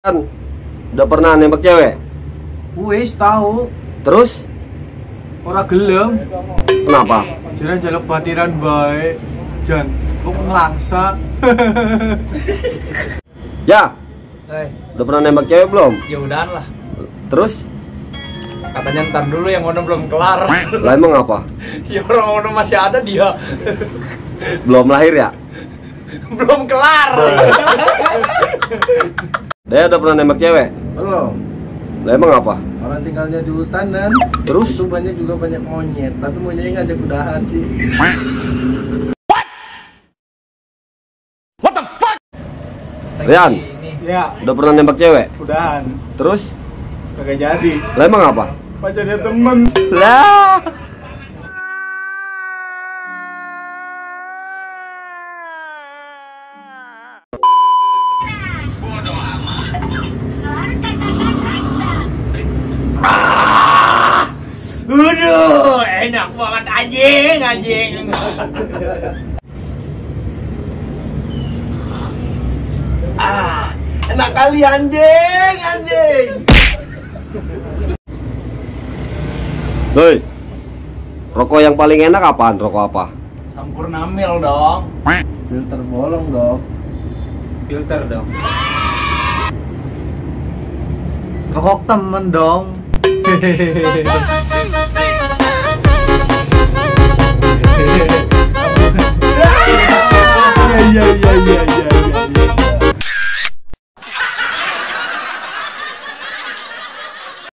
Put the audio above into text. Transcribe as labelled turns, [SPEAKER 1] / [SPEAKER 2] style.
[SPEAKER 1] Kan udah pernah nembak cewek?
[SPEAKER 2] Wis tahu.
[SPEAKER 1] Terus?
[SPEAKER 2] Ora gelem.
[SPEAKER 1] Kenapa?
[SPEAKER 2] Jalan jaluk batiran baik. Jan, kok ngelangsa.
[SPEAKER 1] Ya,
[SPEAKER 3] Hei,
[SPEAKER 1] udah pernah nembak cewek belum?
[SPEAKER 3] ya udahan lah.
[SPEAKER 1] Terus?
[SPEAKER 3] Katanya ntar dulu yang ono belum kelar.
[SPEAKER 1] Lah emang apa?
[SPEAKER 3] Ya orang ono masih ada dia.
[SPEAKER 1] Belum lahir ya?
[SPEAKER 3] Belum kelar.
[SPEAKER 1] Dia udah pernah nembak cewek?
[SPEAKER 2] Belum.
[SPEAKER 1] Lah emang apa?
[SPEAKER 2] Orang tinggalnya di hutan dan
[SPEAKER 1] Terus?
[SPEAKER 2] itu banyak monyet, tapi monyetnya ngajak udahan sih.
[SPEAKER 1] Rian,
[SPEAKER 3] Ini.
[SPEAKER 2] Ya,
[SPEAKER 1] udah pernah nembak cewek?
[SPEAKER 2] udahan.
[SPEAKER 1] Terus?
[SPEAKER 2] Kagak jadi.
[SPEAKER 1] Lah emang apa?
[SPEAKER 2] Pacarnya temen.
[SPEAKER 1] Lah.
[SPEAKER 3] Aduh, enak banget anjing.
[SPEAKER 2] Enak kali anjing.
[SPEAKER 1] Hei, rokok yang paling enak apaan? Rokok apa?
[SPEAKER 3] Sampurna Mil dong.
[SPEAKER 2] Filter bolong dong.
[SPEAKER 3] Filter dong.
[SPEAKER 2] Rokok temen dong.